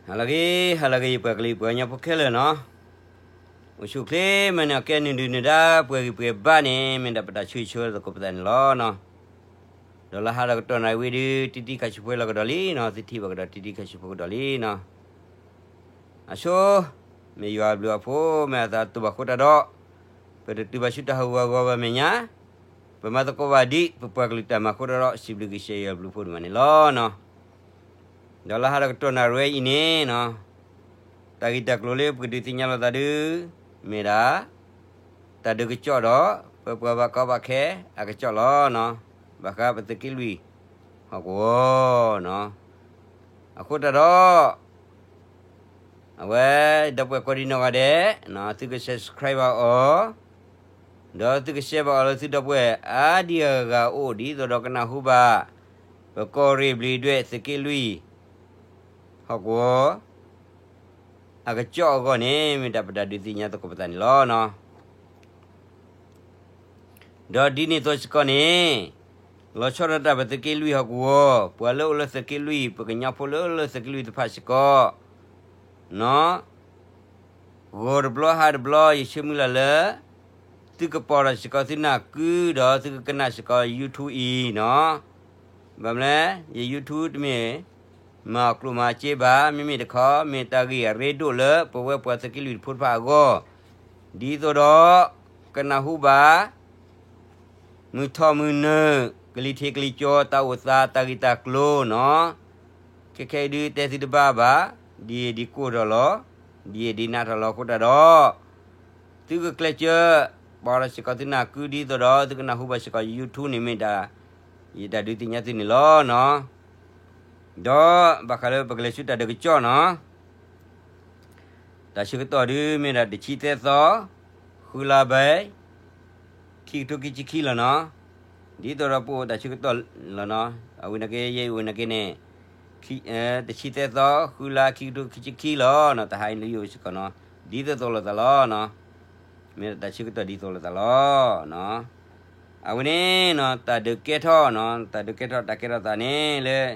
ဟါလၢအဂ့ၤ ဟါလၢအဂ့ၤ ယပှၤကလုာ်ပှၤကညီဖိခဲလၢာ်နီၤ, အိၣ်ဆူၣ်အိၣ်ချ့မးန့ၣ် အကဲနုာ်ဒုးနုာ်ဒါ ပှဲၤဂံၢ်ပှဲၤဘါန့ၣ် မ့ၢ်ဒၣ်ပတၢ်ဆိၣ်ဂ့ၤဆိၣ်ဝါသကိးပသးန့ၣ်လီၤနီၤ. ဒီးလၢဟါဒီးကတီၢ်နၣ်ရံၣ်ဝံၤဒုး တံတံခါဆူၣ်ဖိလီၤကဒီးလံနီၤ, သုထံၣ်ဘၣ်ကဒီးတံတံခါဆူၣ်ဖိကဒီးလံနီၤ. အဆိ မ့ၢ်ယွၤအဘျုးအဖှိၣ် မ့ၢ်အသးတတူၢ်ဘၣ်ဃိတၢ်ဒီး ပတတုၤဘၣ်ဆူတၢ်ဟးဂူာ်ဟးဂီၤဘၣ်မဲာ်ညါ, ပမၤသကိးဘၣ်ဒ်ပပှၤကလုာ်တၢ်မၤအဃိတၢ်ဒီး စံးဘျုးက့ၤစၢၤယွၤအဘျုးအဖှိၣ်ဒိၣ်မးန့ၣ်လီၤနီၤ. ဒီးလၢဟါဒီးကတီၢ်နၣ်ရံၣ်ဝဲအံၤန့ၣ်နီၤ, တၢ်ဂ့ၢ်တၢ်ကျိၤလၢပကဒုးသ့ၣ်ညါလိာ်သးဒုး မ့ၢ်ဒၣ် တၢ်ဒုးကစီၣ်ဒီး ပပှၤဘၣ်ကီဘၣ်ခဲအကစီၣ်လီၤနီၤ. ဘၣ်ဃးပသုးက့လွံၢ်ဟီၣ်ကဝီၤနီၤ, အဃိတၢ်ဒီး အဝဲ ဒီပုၢ်ဝဲၢ်ကိးဒံနီၢ်ဂၤဒဲး သုက subscribe ဘၣ်အီၤ, ဒီးသုက share ဘၣ်အီၤလၢသုဒီပုၢ်ဝဲၢ်အါဒံအဂၤအိၣ် ဒ်သိးဒီးကနၢ်ဟူဘၣ် ပကီၢ်ရ့ၣ်ဘျံးဒွဲၣ်သုးက့လွံၢ် ဟီၣ်ကဝီၤ အကစီၣ်အဂီၢ်န့ၣ် မ့ၢ်တၢ်ပတၢ်ဒုးသ့ၣ်ညါသကိးပသးန့ၣ်လီၤနီၤ. ဒီးဒ်န့ၣ်အသိးစ့ၢ်ကီးန့ၣ် လီၤဆီဒၣ်တၢ်ပသုးက့လွံၢ်ဟီၣ်ကဝီၤ ပှၤလၢအိၣ်လၢသုးက့လွံၢ် ပကညီဖိလၢအိၣ်လၢသုးက့လွံၢ်တဖၣ်စ့ၢ်ကီးနီၤ, ဂီၤတဘျီဟါတဘျီ ယဆၢမုၢ်လၢ်လၢ သုကပိာ်ထီၣ်စ့ၢ်ကီးသုနၢ်ကုဒီးသုကကနၣ်စ့ၢ်ကီး YouTube အံၤနီၤ. ဘၣ်မနုၤလဲၣ် ယ YouTube တမ့ၢ် မၤအီၣ်ကျိၣ်မၤစ့ဘၣ်, မ့မ့ၢ်တခီ မ့ၢ်တၢ်ဂ့ၢ်အရ့ဒိၣ်လၢပဝဲပှၤသုးက့လွံၢ်တဖိတဖၣ်အဂီၢ်, ဒ်သိးဒီး ကနၢ်ဟူဘၣ် မုၢ်ထီၣ်မုၢ်နုာ် ကလံၤထံးကလံၤကၠီ တၢ်အိၣ်သး တၢ်ဂ့ၢ်တၢ်ကျိၤနီၤ, ခဲခဲအံၤဒုးတဲသုတဘၣ်ဘၣ်, ဒ်အံၤဒ်ကိၢ်ထီၣ်လီၤ, ဒ်အံၤဒ်နးထီၣ်လီၤအဃိတၢ်ဒီး သုကကျဲးစၢး ပိာ်ထီၣ်စ့ၢ်ကီးသုနၢ်ကု ဒ်သိးဒီးသုကနၢ်ဟူဘၣ်စ့ၢ်ကီး YouTube န့ၣ်မ့ၢ်ဒၣ် ယတၢ်ဒုးသ့ၣ်ညါသုန့ၣ်လီၤနီၤ. ဒီးဘၣ်ဃးလၢပကလဲၤဆူတၢ်ဒုးကစီၣ်နီၤ တၢ်ဆၢကတီၢ်ဒုးမ့ၢ်ဒၣ်တဆံသၢသီ ဃုလါဘဲ ခံကထိခံဆံခံလီၤနီၤ. ဒ်သိးဒီးပအိၣ်တၢ်ဆၢကတီၢ်လီၤနီၤ, အဝဲန့ၣ်က့ ယအိၣ်န့ၣ်က့န့ၣ် တဆံသၢသီ ဃုလါ ခံကထိခံဆံခံလီၤနီၤ, တဟါအံၤလၢယအိၣ်စ့ၢ်ကီးနီၤ, ဒ်သိးသိးလိာ်သးလီၤနီၤ. မ့ၢ်တၢ်ဆၢကတီၢ်ဒ်သိးလိာ်သးလီၤနီၤ. အဝဲန့ၣ်နီၤ တၢ်ဒုးကဲထီၣ်နီၤ, တၢ်ဒုးကဲထီၣ်တၢ်ကဲထီၣ်သးန့ၣ်လၢ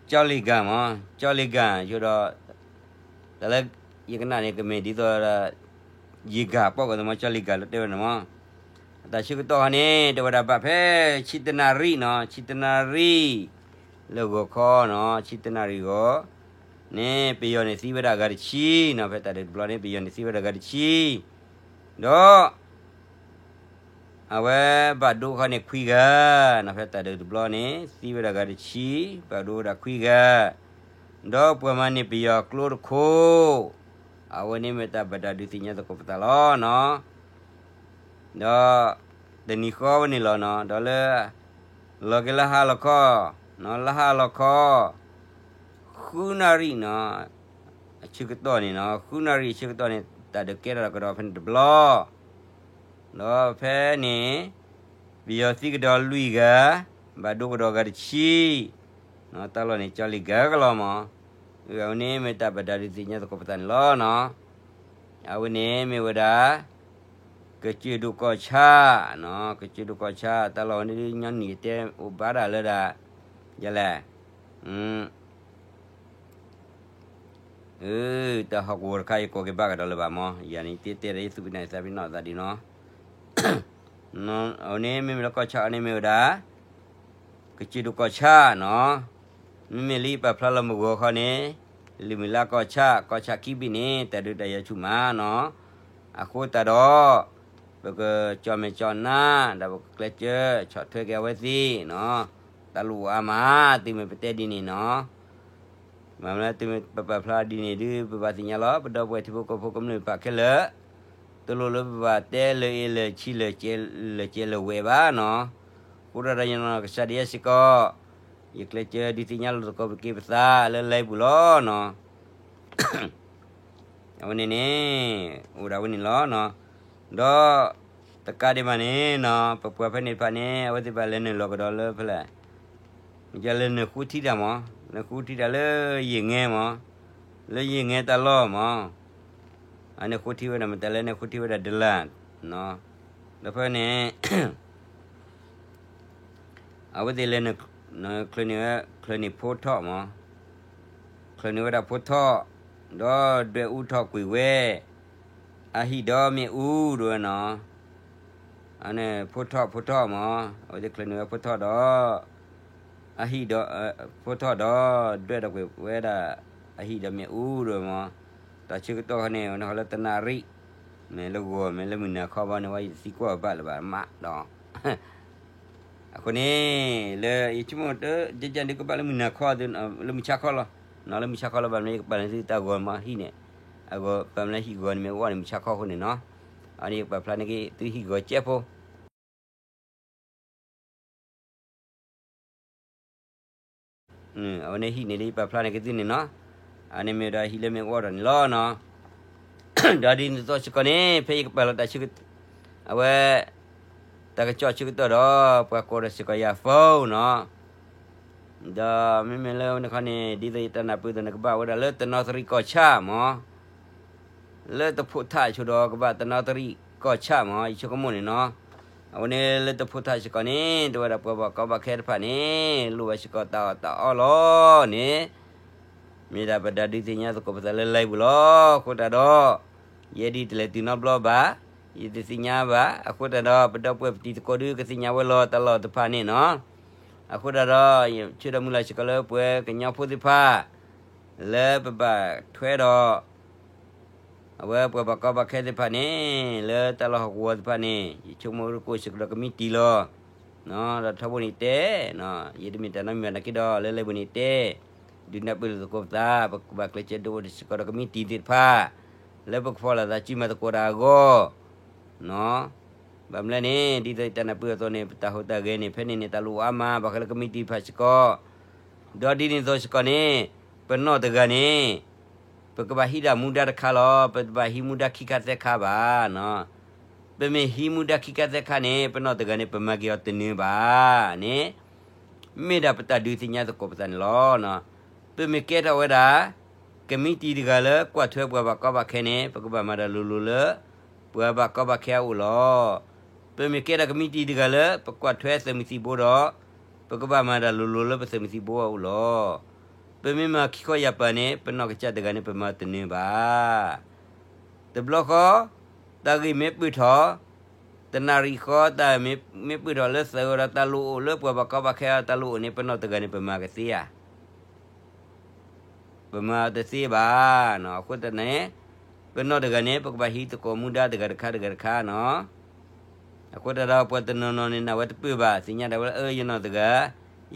ကၠီလ့ၤကၤမး, ကၠီလ့ၤကၤ ယိၤဒီး တၢ်လၢယကနၣ်န့ၣ် ကမ့ၢ်ဒ်သိး ယ့ၤကၤပီၣ်ကီးသးမး, ကၠီလ့ၤကၤလၢတဲဝဲန့ၣ်မး, အတၢ်ဆၢကတီၢ်ဟီန့ၣ် တဲဝဲဒၣ်ဘၣ်ဖဲဆံတနၣ်ရံၣ်နီၤ, ဆံတနၣ်ရံၣ် လၢဂီၤခီနီၤ, ဆံတနၣ်ရံၣ်ဂီၤန့ၣ် ပယီၤန့ၣ်သံဝဲဒၣ်အဂၤတဆံနီၤ, ဖဲတၢ်ဒုးတဘျီန့ၣ် ပယီၤန့ၣ်သံဝဲဒၣ်အဂၤတဆံ, ဒီး အဝဲဘၣ်ဒိခီန့ၣ်ခွံဂၤနီၤ, ဖဲတၢ်ဒုးတဘျီန့ၣ် သံဝဲဒၣ်ဂၤတဆံ, ဘၣ်ဒိဝဲဒၣ်ခွံဂၤ, ဒီးပှၤမၤန့ၢ်ပယီၤကျိတခိၣ်, အဝဲန့ၣ်မ့ၢ်တၢ်ဘၣ်တၢ်ဒုးသ့ၣ်ညါသကိးပသးလီၤနီၤ. ဒီးတနံၤဃီဝဲန့ၣ်လီၤနီၤ, ဒီးလၢ လီၤက့ၤလၢဟါလီၤခီ, လၢဟါလီၤခီ ဃုနၣ်ရံၣ်နီၤ, အဆၢကတီၢ်န့ၣ်နီၤ, ဃုနၣ်ရံၣ်အဆၢကတီၢ်န့ၣ် တၢ်ဒုးကဲထီၣ်ကဒီးဖဲန့ၣ်တဘျီ, ဒီးဖဲန့ၣ် ပယီၤသံကဒီးလွံၢ်ဂၤ, ဘၣ်ဒိကဒီးဂၤတဆံ, တၢ်လီၢ်န့ၣ် ကၠီလံၤကၤကလီၤမး, အဝဲန့ၣ်မ့ၢ်တၢ်ဘၣ်တၢ်ဒုးသ့ၣ်ညါသကိးပသးန့ၣ်လီၤနီၤ. အဝဲန့ၣ်မ့ၢ်ဝဲဒၣ် ကစၢၢ်ဒိၣ်ကီၢ်ဆၣ်, ကစၢၢ်ဒိၣ်ကီၢ်ဆၣ် တၢ်လီၢ်ဝဲန့ၣ်ဒုးညီနုၢ်တဲအိၣ်ဘၣ်ဒၣ်လၢဒၣ်, ယလဲၣ် တၢ်ဟီၣ်ကဝီၤတခါ ယကိးက့ၤဘၣ်ကဒီးလၢၤဘၣ်မး, ယၤန့ၣ်တဲတဲဒီး ယသူၣ်ဖှံသးညီသးဒံးနီၤ. အဝဲန့ၣ်မ့မ့ၢ်လၢကီၢ်ဆၣ်အီၤန့ၣ်မ့ၢ်ဝဲဒၣ် ကစၢၢ်ဒိၣ်ကီၢ်ဆၣ်နီၤ. မ့မ့ၢ်လၢယပာ်ဖျါလီၤမုၢ်ဂီၤခီန့ၣ် လၢမုၢ်လၢ်ကီၢ်ဆၣ်, ကီၢ်ဆၣ်ခံဘ့ၣ်န့ၣ် တၢ်ဒုးတၢ်ယၤဆူၣ်မးနီၤ. အဃိသတးဒီး ပကကၠီၣ်မဲာ်ကၠီၣ်နါ ဒီးပကကျဲးစၢးဆီၣ်ထွဲက့ၤအဝဲသ့ၣ်နီၤ. တၢ်လိၣ်အိၣ်အါမး တုၤမ့ၢ်ပတဲဒ်န့ၣ်နီၤ. မ့ၢ်မ့ၢ်လၢတုၤမ့ၢ်ပပာ်ဖျါဒ်န့ၣ်ဒုး ပဘၣ်သ့ၣ်ညါလီၤ ပဒီပုၢ်ဝဲၢ်ထံဖိကီၢ်ဖိကမျၢၢ်တဖၣ်ခဲလၢာ်, တလိၣ်လၢပဘၣ်တဲလၢအ့လၢဆံလၢကဲလၢဝဲဘၣ်နီၤ. အဃိဒီး ကစၢ်ဒၣ်ယဲစ့ၢ်ကီး ယကျဲးစၢးဒုးသ့ၣ်ညါလိာ်သကိးပက့ၤပသးလၢ live ပူၤလီၤနီၤ. အဝဲန့ၣ်န့ၣ် အိၣ်ဒၣ်ဝဲန့ၣ်လီၤနီၤ. ဒီးတကးဒံးဘၣ်န့ၣ်နီၤ ပပှၤဖဲန့ၣ်တဖၣ်န့ၣ် အဝဲသ့ၣ်တဖၣ်လဲၤနုာ်လီၤကဒီးလၢဖဲလဲၣ်, လဲၤနုာ်ဃုထံတၢ်မး, လဲၤဃုထံတၢ်လၢယ့ၢ်ငဲမး, လၢယ့ၢ်ငဲတၢ်လီၢ်မး, အန့ၣ်ဃုထံဝဲဒၣ် မတၤလဲၣ်န့ၣ်ဃုထံဝဲဒၣ်ဒလၣ်, ဒီးဖဲန့ၣ် အဝဲသ့ၣ်လဲၤနုာ် ချၢန့ၣ် ချၢန့ၣ်ဖိထီၣ်မး, ချ ချၢးန့ၢ်ဝဲဒၣ်ဖိထီၣ်, ဒီးဒွဲၣ်အူထီၣ်ကွံာ်ဝဲ, အဟံၣ်ဒီးမ့ၣ်အူဒိၣ်ဝဲနီၤ, အန့ၣ်ဖိထီၣ်ဖိထီၣ်မး, အဝဲသ့ၣ်ချၢးန့ၢ်ဝဲဖိထီၣ်ဒီး, အဟံၣ်ဒီး, ဖိထီၣ်ဒီး, ဒွဲၣ်ဒီးကွံာ်ဝဲဒၣ်, အဟံၣ်ဒီးမ့ၣ်အူဒိၣ်မး, တၢ်ဆၢကတီၢ်ခီန့ၣ် ဝဲန့ၣ်ဃီလၢတနၣ်ရံၣ်, မ့ၢ်လၢဂီၤမ့ၢ်လၢမုၢ်နၤခီဘၣ်န့ၣ် ဝဲယတသံကွၢ်ဘၣ်လၢၤဘၣ်မးဒီး အဃိန့ၣ်, လၢယဆိကမိၣ်တကကန့ၣ် ကဘၣ်လၢမုၢ်နၤခီ, လၢမုၢ်ဆါခီလီၤ, လၢမုၢ်ဆါခီလီၤ ဘၣ်မနုၤယကပာ်လၢသုတၢ်ဂီၤမးဟံၣ်န့ၣ်, အဂီၤ ဘၣ်မနုၤလၢဟံၣ်ဂီၤန့ၣ်မ့ၢ်အိၣ်န့ၣ် မုၢ်ဆါခီအဃိန့ၣ်နီၤ, အန့ၣ်ယကပာ်ဖျါန့ၢ်က့ၤသုဟံၣ်ဂီၤကဲဖိ အဝဲန့ၣ်ဟံၣ်န့ၣ်လၢယပာ်ဖျါန့ၢ်က့ၤသုန့ၣ်နီၤ, အန့ၣ်မ့ၢ်ဒီးဟံၣ်လၢမ့ၢ်အိၣ်ထီၣ်န့ၣ်လီၤနီၤ, ဒီးဒ်န့ၣ်အသိးစ့ၢ်ကီးန့ၣ် ဖဲယကပာ်လီၤတၢ်ဆၢကတီၢ်, အဝဲ တၢ်ကစီၣ်ဆၢကတီၢ်ဒီး ပှၤကိးဒီးစ့ၢ်ကီးယၤ phone နီၤ, ဒီးမ့မ့ၢ်လၢန့ၣ်ခီန့ၣ် ဒ်သိးယတၢ်နၢ်ပၢၢ်အသိးန့ၣ် ကဘၣ်ဝဲဒၣ်လၢတနီသရံၣ်ကီၢ်ဆၣ်မး လၢတဖိးထးဆိဒီးကဘၣ်တနီသရံၣ်ကီၢ်ဆၣ်မး ယဆိကမိၣ်န့ၣ်နီၤ, အဝဲန့ၣ်လၢတဖိးထးစ့ၢ်ကီးန့ၣ် တဝဲဒၣ်ပှၤဘၣ်ကီဘၣ်ခဲတဖၣ်န့ၣ် လိၣ်ဘၣ်စ့ၢ်ကီးတၢ်အီၣ်တၢ်အီလီၤန့ၣ် မ့ၢ်ဒၣ်ပဒုးသ့ၣ်ညါသကိးပသးလၢ live ပူၤလီၤ. အဃိသတးဒီး ယဲဒၣ်တလဲၤတုၤနီတဘျီဘၣ်, ယတသ့ၣ်ညါဘၣ်. အဃိသတးဒီး ပဒီပုၢ်ဝဲၢ်ပတံၤသကိးဒုးကသ့ၣ်ညါဝဲလီၤတၢ်လီၢ်တဖၣ်န့ၣ်နီၤ. အဃိသတးဒီး ယဆၢဒီးမုၢ်လၢ်စ့ၢ်ကီးလၢပှၤကညီဖိသ့ၣ်တဖၣ် လၢပဘၣ်ထွဲဒီး အဝဲပှၤဘၣ်ကီဘၣ်ခဲသ့ၣ်တဖၣ်န့ၣ် လၢတၢ်လီၢ်ဟီၣ်ကဝီၤသ့ၣ်တဖၣ်န့ၣ် ယဆိကမိၣ်သကိးစ့ၢ်ကီးဒီးကမံးတံာ်လီၤ. ဒီးထီဘိန့ၣ်တဲ, ယတမ့ၢ်တၢ်နီတမံၤဘၣ်နာ်က့ဒီး လၢလၢပူၤန့ၣ်တဲ, ဒုးနၢ်ပၢၢ်လိာ်သကိးပသး ပကဘၣ်ကျဲးစၢးဒိးအိၣ်စ့ၢ်ကီးဒီးကမံးတံာ်သ့ၣ်တဖၣ် လၢပကဖီၣ်လိာ်သးစုမၤသကိးတၢ်အဂီၢ် ဘၣ်မနုၤလဲၣ်န့ၣ် ဒ်သိးယတၢ်နၢ်ပၢၢ်အသိးန့ၣ် ပတၢ်ဟူးတၢ်ဂဲၤန့ၣ် ဖဲန့ၣ်န့ၣ် တၢ်လိၣ်အါမး ဘၣ်ဃးလၢကမံးတံာ်တဖၣ်စ့ၢ်ကီး, ဒီးဒ်န့ၣ်အသိးစ့ၢ်ကီးန့ၣ် ပနီၢ်တဂၤန့ၣ် ပကဘၣ်ဟံးဒၣ်မူဒါတခါလီၤ. ပတဘၣ်ဟံးမူဒါခံခါသၢခါဘၣ်. ပမ့ၢ်ဟံးမူဒါခံခါသၢခါန့ၣ် ပနီၢ်တဂၤန့ၣ် ပမၤက့ၤအီၤတနၢၤဘၣ်န့ၣ် မ့ၢ်ဒၣ်ပတၢ်ဒုးသ့ၣ်ညါသကိးပသးန့ၣ်လီၤ. ပမ့ၢ်ကဲထီၣ်ဝဲဒၣ် ကမံးတံာ်တဂၤလၢကွၢ်ထွဲပှၤဘၣ်ကီဘၣ်ခဲန့ၣ် ပကဘၣ်မၤတၢ်လိၤလိၤလၢ ပှၤဘၣ်ကီဘၣ်ခဲအအိၣ်လီၤ. ပမ့ၢ်ကဲထီၣ်ကမံးတံာ်တဂၤလၢ ပကွၢ်ထွဲသုးမုၢ်သံၣ်ဘိဒီး ပကဘၣ်မၤတၢ်လိၤလိၤလၢပသုးမုၢ်သံၣ်ဘိအအိၣ်လီၤ. ပမ့ၢ်မၤခံခီယၢ်ပၤန့ၣ် ပနီၢ်ကစၢ်တဂၤန့ၣ် ပမၤတနၢၤဘၣ်. တဘျီဃီ တၢ်ဂ့ၢ်မ့ၢ်ပၢၢ်ထီၣ်, တနၣ်ရံၣ်ဃီတၢ်မ့ၢ်ပၢၢ်ထီၣ်လၢသုးဒီး တၢ်လိၣ်အိၣ်လၢပှၤဘၣ်ကီဘၣ်ခဲအတၢ်လိၣ်အိၣ်န့ၣ် ပနီၢ်တဂၤန့ၣ် ပမၤကသ့ဧါ. ပမၤတသ့ဘၣ်. အဃိသတးန့ၣ် ပနီၢ်တဂၤန့ၣ် ပကဘၣ်ဟံးသကိးမူဒါတဂၤတခါတဂၤတခါနီၤ. အဃိသတးဒီး ပှၤတနီၤနီၤန့ၣ် နာ်ဝဲတပၢၢ်ဘၣ်, သ့ၣ်ညါဒၣ်ဝဲလၢ အၢ ယနီၢ်တဂၤ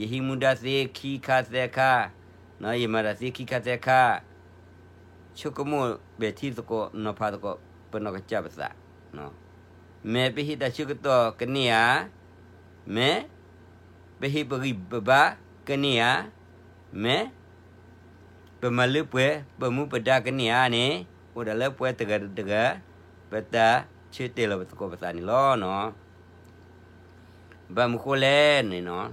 ယဟံးမူဒါသ့ခံခါသၢခါ, ယမၤတၢ်သ့ခံခါသၢခါ, ဆိကမိၣ်ပဲာ်ထံသကိးနီၤဖးသကိး ပနီၢ်ကစၢ်ပသး မ့ၢ်ပဟ့ၣ်တၢ်ဆၢကတီၢ်ကန့ၢ်ဧါ, မ့ၢ် ပဟ့ၣ်ပဂံၢ်ပဘါကန့ၢ်ဧါ, မ့ၢ် ပမၤလၢပှဲၤပမူပဒါကန့ၢ်ဧါန့ၣ် အိၣ်ဒၣ်လၢပှၤတဂၤတဂၤ ပတၢ်ဆၢတဲာ်လီၤပသကိးပသးန့ၣ်လီၤ. ဘၣ်မနုၤဃိလဲၣ်န့ၣ်နီၤ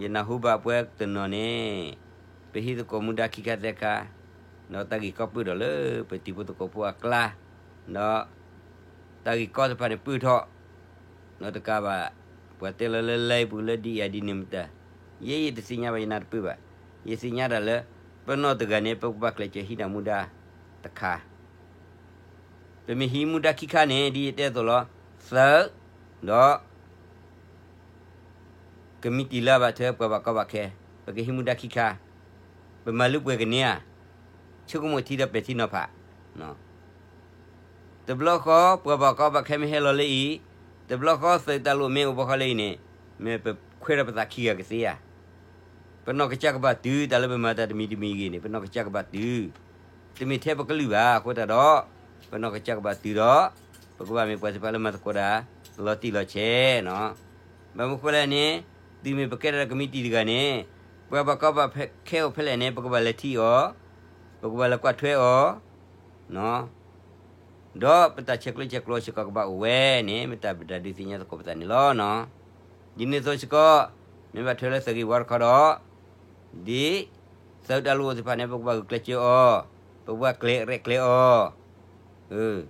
ယနၢ်ဟူဘၣ်ပှၤတနီၤန့ၣ် ပဟံးသကိးမူဒါခံခါသၢခါ, ဒီးတၢ်ဂ့ၢ်ကီပၢၢ်ထီၣ်လၢပတံၤဖိသကိးဖိအကျါ, ဒီးတၢ်ဂ့ၢ်ကီတဖၣ်န့ၣ်ပၢၢ်ထီၣ်, ဒီးတကးဘၣ် ပှၤတဲလီၤလၢ live ပူၤလၢဒ်အံၤဒ်န့ၣ်မတၤ, ယဲယတသ့ၣ်ညါဘၣ် ယနၢ်တပၢၢ်ဘၣ်, ယသ့ၣ်ညါဒၣ်လၢ ပနီၢ်တဂၤန့ၣ် ပကဘၣ်ကျဲးစၢးဟံးတၢ်မူဒါတခါ ပမ့ၢ်ဟံးမူဒါခံခါန့ၣ် ဒ်ယတဲအသိးလီၤ, သုး ဒီး ကမံးတံာ်လၢအဘၣ်ထွဲပှၤဘၣ်ကီဘၣ်ခဲ, ပကဟံးမူဒါခံခါ, ပမၤလၢပှဲၤကန့ၢ်ဧါ, ဆိကမိၣ်ထံဒီးပဲာ်ထံနီၤဖး တဘျီဃီ ပှၤဘၣ်ကီဘၣ်ခဲမ့ၢ်ဟဲလီၤလၢအံၤ, တဘျီဃီသုးတၢ်လိၣ်မ့ၢ်အိၣ်ဘၣ်ဃီလၢအံၤန့ၣ်, မ့ၢ်ပခွဲးဒီးပသးခံဂၤကသ့ဧါ. ပနီၢ်ကစၢ်ကဘၣ်တုၤ တၢ်လၢပမၤတၢ်တမံၤတမံၤဂ့ၤန့ၣ် ပနီၢ်ကစၢ်ကဘၣ်တုၤ, တမ့ၢ်ထဲပကလုၢ်ဘၣ်. အဃိသတးဒီး ပနီၢ်ကစၢ်ကဘၣ်တုၤဒီး ပကဘၣ်မ့ၢ်ပှၤသ့ၣ်တဖၣ်လၢမၤသကိးတၢ် လီၤတံၢ်လီၤဆဲးနီၤ. ဘၣ်မနုၤဃိလဲၣ်န့ၣ်, တုၤမ့ၢ်ပကဲထီၣ်ကမံးတံာ်တဂၤန့ၣ်, ပှၤဘၣ်ကီဘၣ်ခဲအိၣ်ဖဲလဲၣ်န့ၣ် ပကဘၣ်လဲၤထံၣ်အီၤ, ပကဘၣ်လဲၤကွၢ်ထွဲအီၤ ဒီးပတၢ်ဆဲးကျိးဆဲးကျိးစ့ၢ်ကီးကဘၣ်အိၣ်ဝဲန့ၣ် မ့ၢ်တၢ်ပဒုးသ့ၣ်ညါသကိးပသးန့ၣ်လီၤ. ဒ်န့ၣ်အသိးစ့ၢ်ကီး, မ့ၢ်ဘၣ်ထွဲလၢသုးဂ့ၢ်ဝီတခီဒီး, ဒ်သုးတၢ်လိၣ်အိၣ်သ့ၣ်တဖၣ်န့ၣ် ပကဘၣ်ဂုာ်ကျဲးစၢးအီၤ, ပကဘၣ်ကျဲးရဲၣ်ကျဲးအီၤ,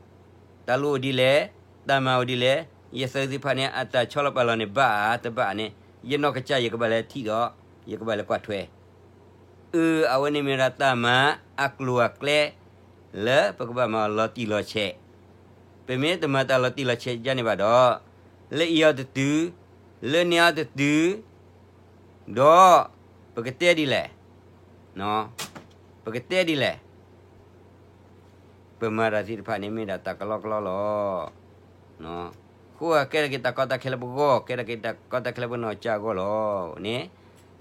တၢ်လိၣ်အိၣ်ဒ်လဲၣ်, တၢ်မၤအိၣ်ဒ်လဲၣ်, ယသုးသ့ၣ်တဖၣ်န့ၣ် အတၢ်ဆီလီၤပာ်လီၤန့ၣ် ဘၣ်ဧါတဘၣ်ဧါန့ၣ် ယနီၢ်ကစၢ်ယကဘၣ်လဲၤထံၣ်ဒီး ယကဘၣ်လဲၤကွၢ်ထွဲ အဝဲန့ၣ်မ့ၢ်ဒၣ်တၢ်မၤအကျိၤအကျဲ လၢပကဘၣ်မၤအီၤလီၤတံၢ်လီၤဆဲး, ပမ့ၢ်တမၤတၢ်လီၤတံၢ်လီၤဆဲးဒ်န့ၣ်ဘၣ်ဒီး, လၢအံၤအီၤတတုၤ, လၢန့ၣ်အီၤတတုၤ, ဒီးပကတဲဒ်လဲၣ်, ပကတဲဒ်လဲၣ်. ပမၤတၢ်သ့ၣ်တဖၣ်န့ၣ်မ့ၢ်ဒၣ်တၢ်ကလီကလီလီၤ. အဃိကဲထီၣ်က့ၤတၢ်ကီတၢ်ခဲလၢပဂီၢ်, ကဲထီၣ်က့ၤတၢ်ကီတၢ်ခဲလၢပနီၢ်ကစၢ်အဂီၢ်လီၤန့ၣ်,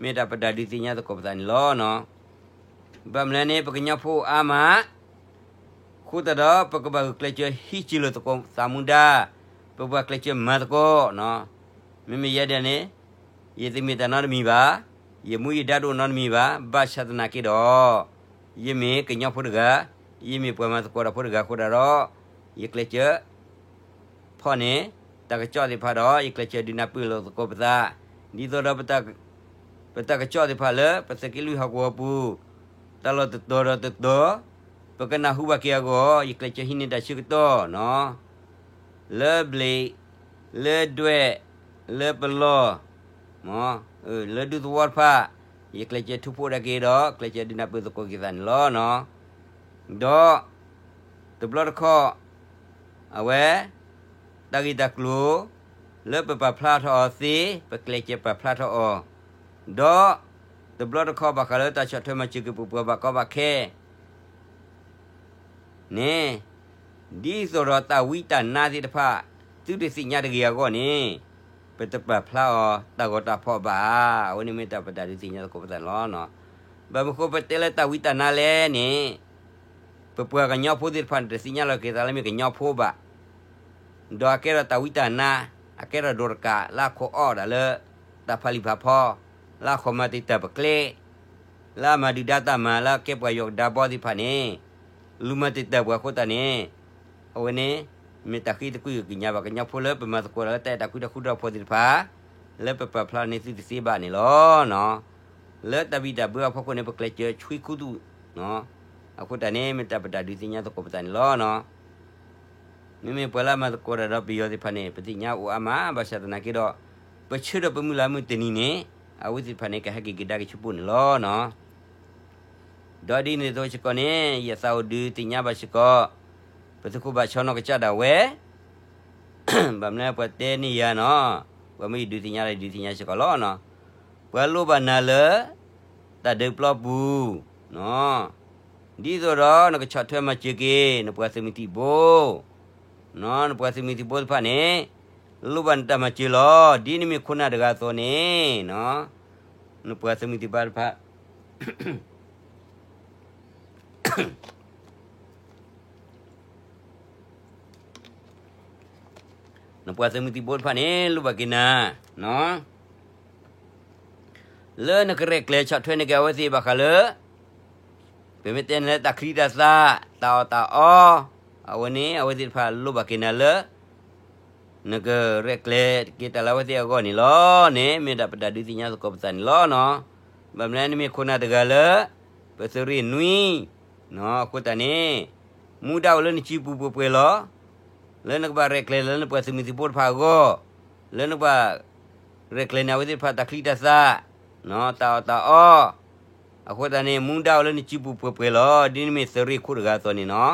မ့ၢ်တၢ်ပတၢ်ဒုးသ့ၣ်ညါသကိးပသးန့ၣ်လီၤ. ဘၣ်မနုၤလဲၣ်န့ၣ် ပကညီဖိအါမး, အဃိသတးဒီး ပကဘၣ်ဂုာ်ကျဲးစၢးဟံးစၢၤလိာ်သကိးသးမူဒါ, ပပှၤကျဲးစၢးမၤသကိး, မ့မ့ၢ်ယဲဒၣ်န့ၣ်, ယတမ့ၢ်တၢ်နီတမံၤဘၣ်, ယမူယဒါတအိၣ်နီတမံၤဘၣ်, ဘၣ်ဆၣ်သနာ်က့ဒီး, ယမ့ၢ်ကညီဖိတဂၤ, ယမ့ၢ်ပှၤမၤသကိးတၢ်ဖိတဂၤအဃိသတးဒီး, ယကျဲးစၢး ဖီၣ်န့ၢ် တၢ်ကစီၣ်သ့ၣ်တဖၣ်ဒီး ယကျဲးစၢးဒုးနၢ်ပၢၢ်လိာ်သကိးပသး, ဒ်သိးဒီး ပတၢ်ကစီၣ်သ့ၣ်တဖၣ်လၢ ပသုးက့လွံၢ်ဟီၣ်ကဝီၤပူၤ, တၢ်လီၢ်တတီၤဒီးတတီၤ, ပကနၢ်ဟူဘၣ်က့ၤအဂီၢ် ယကျဲးစၢးဟံးန့ၢ်တၢ်ဆၢကတီၢ်, လၢဘျံး, လၢဒွဲၣ်, လၢပလီၢ်, လၢဒူသဝီတဖၣ်, ယကျဲးစၢးထုးဖှိၣ်ဒၣ်က့ၤဒီး ကျဲးစၢးဒုးနၢ်ပၢၢ်သကိးက့ၤသးန့ၣ်လီၤ. ဒီး တဘျီတခီၣ် အဝဲ တၢ်ဂ့ၢ်တၢ်ကျိၤ လၢပပာ်ဖျါထီၣ်အီၤသ့ ပကျဲးစၢးပာ်ဖျါထီၣ်အီၤ, ဒီး တဘျီတခီၣ်ဘၣ်ဃးလၢတၢ်ဆီၣ်ထွဲမၤစၢၤက့ၤပပှၤဘၣ်ကီဘၣ်ခဲ န့ၣ်, ဒ်သိးဒီးတၢ်ဝံတၢ်နါသ့ၣ်တဖၣ် သုတသ့ၣ်ညါတဂ့ၤအဂီၢ်န့ၣ်, ပတပာ်ဖျါအီၤတၢ်ဂီၤတၢ်ဖီၣ်ဘၣ်ဧါ. အဝဲန့ၣ်မ့ၢ်တၢ်ပတၢ်ဒုးသ့ၣ်ညါသကိးပသးန့ၣ်လီၤ. ဘၣ်မနုၤဃိပတဲလၢတၢ်ဝံတၢ်နါလဲၣ်န့ၣ်, ပပှၤကညီဖိသ့ၣ်တဖၣ်န့ၣ် တသ့ၣ်ညါလီၤက့ၤသးလၢမ့ၢ်ကညီဖိဘၣ် ဒီးအကဲထီၣ်တၢ်ဝံတၢ်နါ, အကဲထီၣ်ဒိးတကး လၢအခိးအီၣ်ဒၣ်လၢ တၢ်ဖးလံာ်ဖးဖီ, လၢအခိးမၤတံာ်တာ်ပကျဲ, လၢအမၤဒုၣ်ဒါတၢ်မၤ လၢအကဲပှၤယီၤကဒါဘီသ့ၣ်တဖၣ်န့ၣ်, လူၤမၤတံာ်တာ်ပှၤအဃိသတးန့ၣ်, အဝဲန့ၣ် မ့ၢ်တၢ်ဃ့တကွံၢ်ကညးဘၣ်ကညီဖိလၢပမၤသကိးဒီးလၢတၢ်အဲၣ်တၢ်ကွံတၢ်ဃူတၢ်ဖိးသ့ၣ်တဖၣ်, လၢပပာ်ဖျါန့ၢ်သုတသ့ဘၣ်န့ၣ်လီၤ. လၢတၢ်ဘံၣ်တၢ်ဘၢအဖီခိၣ်န့ၣ် ပကျဲးစၢးဆွံခူသူၣ်, အဃိသတးန့ၣ် မ့ၢ်တၢ်ပတၢ်ဒုးသ့ၣ်ညါသကိးပသးန့ၣ်လီၤ. မ့မ့ၢ်ပှၤလၢအမၤသကိးတၢ်ဒီးပယီၤသ့ၣ်တဖၣ်န့ၣ် ပသ့ၣ်ညါအိၣ်အါမး ဘၣ်ဆၣ်သနာ်က့ဒီး, ပဆၢထၢၣ်ပမုၢ်လၢ်မုၢ်တနံၤန့ၣ်, အဝဲသ့ၣ်တဖၣ်န့ၣ် ကဟဲက့ၤကဒါက့ၤဆူပူၤန့ၣ်လီၤ. ဒီးဒ်န့ၣ်အသိးစ့ၢ်ကီးန့ၣ် ယသးအိၣ်ဒုးသ့ၣ်ညါဘၣ်စ့ၢ်ကီး ပသုးခိၣ်ဘၣ်ဆီနီၢ်ကစၢ်ဒၣ်ဝဲ, ဘၣ်မနုၤပှၤတဲန့ၢ်ယၤနီၤ, ပှၤမ့ၢ်ယဒုးသ့ၣ်ညါလၢယဒုးသ့ၣ်ညါစ့ၢ်ကီးလီၤ. ပှၤလိၣ်ဘၣ်နၤလၢ တၢ်ဒုးပျီပူၤ, ဒ်သိးဒီးနကဆီၣ်ထွဲမၤစၢၤက့ၤ နပှၤသုးမုၢ်သံၣ်ဘိ, နပှၤသုးမုၢ်သံၣ်ဘိတဖၣ်န့ၣ် လိၣ်ဘၣ်နတၢ်မၤစၢၤလီၤ. ဒ်နမ့ၢ်ခိၣ်နၢ်တဂၤအသိးန့ၣ်, နပှၤသုးမုၢ်သံၣ်ဘိတဖၣ် နပှၤသုးမုၢ်သံၣ်ဘိတဖၣ်န့ၣ် လိၣ်ဘၣ်က့ၤနၤ, လၢနကရဲၣ်ကျဲၤဆီၣ်ထွဲန့ၢ်က့ၤအဝဲသ့ၣ်ဘၣ်ဃးလၢ ပမ့ၢ်တဲန့ၣ်လၢတၢ်ချံတၢ်သၣ်, တၢ်အီၣ်တၢ်အီ, အဝဲန့ၣ် အဝဲသ့ၣ်တဖၣ်လိၣ်ဘၣ်က့ၤနၤလၢ နကရဲၣ်ကျဲၤက့ၤတၢ်လၢအဝဲသ့ၣ်အဂီၢ်န့ၣ်လီၤန့ၣ် မ့ၢ်ဒၣ်ပတၢ်ဒုးသ့ၣ်ညါသကိးပသးန့ၣ်လီၤ. ဘၣ်မနုၤနမ့ၢ်ခိၣ်နၢ်တဂၤလၢ ပသုးရ့ၣ်နွံ, အဃိသတးန့ၣ် မူဒါအိၣ်လၢနစုပူၤပှဲၤပှဲၤလီၤ. လၢနကဘၣ်ရဲၣ်ကျဲၤလၢနပှၤသုးမုၢ်သံၣ်ဘိတဖၣ်အဂီၢ်, လၢနကဘၣ်ရဲၣ်ကျဲၤန့ၢ်အဝဲသ့ၣ်တဖၣ်တၢ်ချံတၢ်သၣ်, တၢ်အီၣ်တၢ်အီ, အဃိသတးန့ၣ် မူဒါအိၣ်လၢနစုပူၤပှဲၤပှဲၤလီၤ. ဒ်နမ့ၢ်သုးရ့ၣ်ခိၣ်တဂၤအသိးန့ၣ်နီၤ,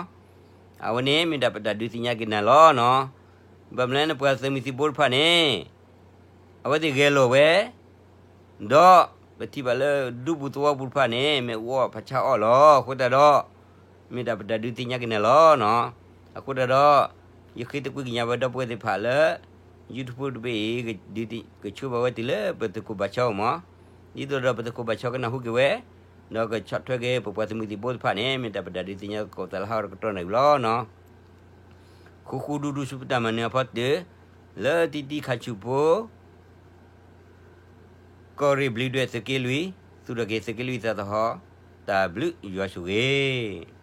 အဝဲန့ၣ်မ့ၢ်ဒၣ်ပတၢ်ဒုးသ့ၣ်ညါက့ၤနၤလီၤ. ဘၣ်မနုၤလၢနပှၤသုးမုၢ်သံၣ်ဘိတဖၣ်န့ၣ် အဝဲသ့ၣ်ဂဲၤလိာ်ဝဲ, ဒီးပထံၣ်ဘၣ်လၢဒူပူၤသဝီပူၤတဖၣ်န့ၣ် မ့ၢ်အူအီၣ်ဖးဆါအီၣ်လီၤ. အဃိသတးဒီး မ့ၢ်ဒၣ်ပတၢ်ဒုးသ့ၣ်ညါက့ၤနၤလီၤ. အဃိသတးဒီး ယဃ့သကွံာ်ကညးဘၣ်ဒီပုၢ်ဝဲၢ်သ့ၣ်တဖၣ်လၢ YouTube တဘ့ၣ်အံၤ ကဆှၢဘၣ်ဝဲတုၤလၢပသုးခိၣ်ဘၣ်ဆီအအိၣ်မး, ဒ်သိးဒီးပသုးခိၣ်ဘၣ်ဆီကနၢ်ဟူက့ၤဝဲ, ဒီးကဆီၣ်ထွဲက့ၤပပှၤသုးမုၢ်သံၣ်ဘိတဖၣ်န့ၣ် မ့ၢ်တၢ်ပတၢ်ဒုးသ့ၣ်ညါသကိးပသးလၢဟီၣ်ကတီၢ်န့ၣ်လီၤ. ဃူဃူဒူဒူဆူပတၢ်မၤနၢၤအဖီတၢၢ်, လၢတံတံခါဆူၣ်ဖိ ကီၢ်ရ့ၣ်ဘျံးဒွဲၣ်သုးက့လွံၢ်, သူၣ်ထီၣ်က့ၤသုးက့လွံၢ်သးသဟီၣ်, တၢ်ဘျုးယွၤဆိၣ်ဂ့ၤ